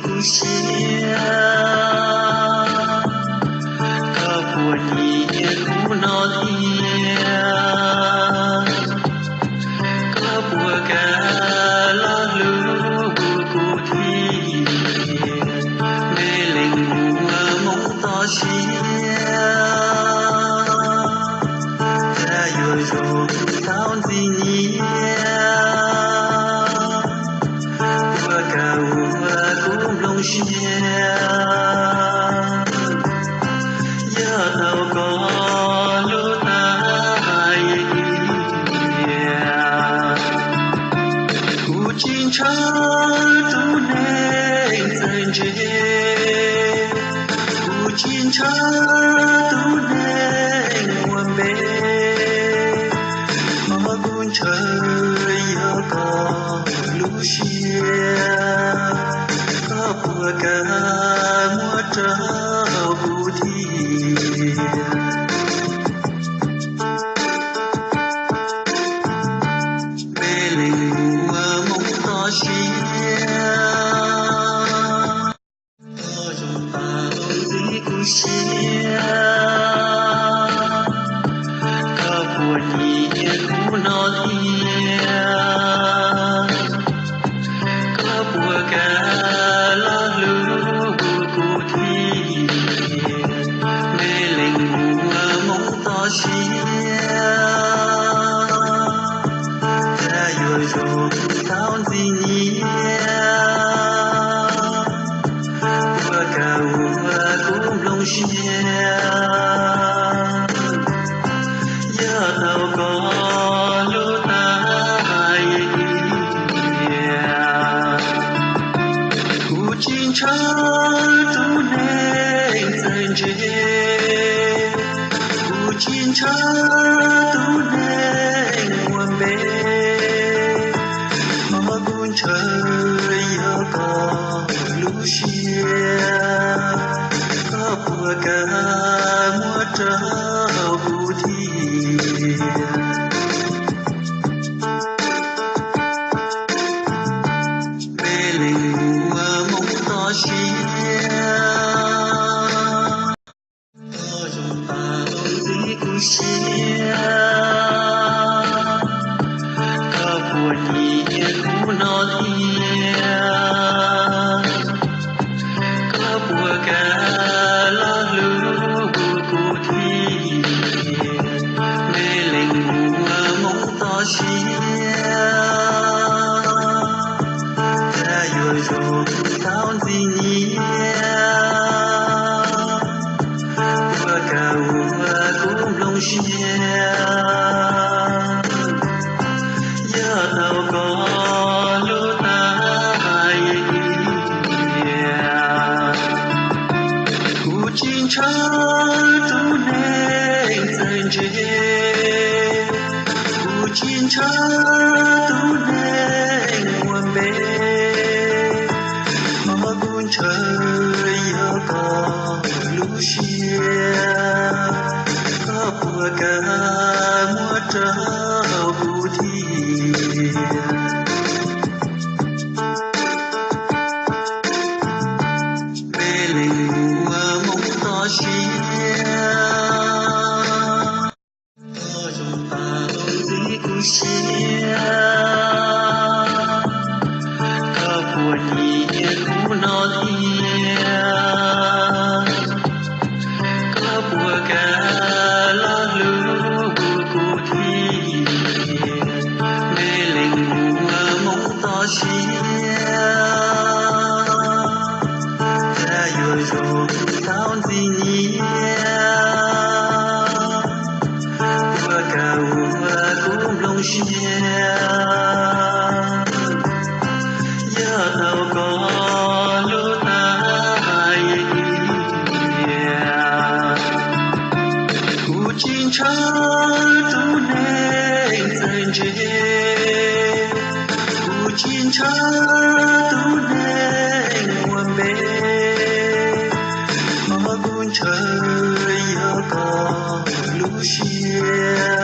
kuv siab, koj puas nyiam kuv no thiab? Koj puas kam los hlub kuv thiab? Me leej muam Hmoob toj siab, cas yuav zoo tau ntxim nyiam, puas kam ua kuv nplooj siab, yog tau koj hlub tas hais tias, kuv tsis ntshaw tus neeg txawj ntse, kuv tsis ntshaw tus neeg ua npe, qhov kuv ntshaw yog koj lub siab, koj puas kam muab rau kuv thiab? Me leej muam Hmoob toj siab, koj zoo tau ntxim kuv siab, koj puas nyiam kuv no thiab? Koj puas kam los hlub kuv thiab? Me leej muam Hmoob toj siab, cas yuav zoo tau ntxim nyiam, puas kam ua kuv nplooj siab, yog tau koj hlub tas hais tias, kuv tsis ntshaw tus neeg txawj ntse, kuv tsis ntshaw tus neeg ua npe, qhov kuv ntshaw yog koj lub siab, koj puas kam muab rau kuv thiab? Me leej muam Hmoob toj siab, koj zoo tau ntxim kuv siab, koj puas nyiam kuv no thiab? Koj puas kam los hlub kuv thiab? Me leej muam Hmoob toj siab, cas yuav zoo tau ntxim nyiam, puas kam ua kuv nplooj siab, yog tau koj hlub tas hais tias, kuv tsis ntshaw tus neeg txawj ntse, kuv tsis ntshaw tus neeg ua npe, qhov kuv ntshaw yog koj lub siab, koj puas kam muab rau kuv thiab? Me leej muam Hmoob toj siab, koj zoo tau ntxim kuv siab, koj puas nyiam kuv no thiab? Koj puas kam los hlub kuv thiab? Me leej muam Hmoob toj siab, cas yuav zoo tau ntxim nyiam, puas kam ua kuv nplooj siab, yog tau koj hlub tas hais tias, kuv tsis ntshaw tus neeg txawj ntse, kuv tsis ntshaw tus neeg ua npe, qhov kuv ntshaw yog koj lub siab,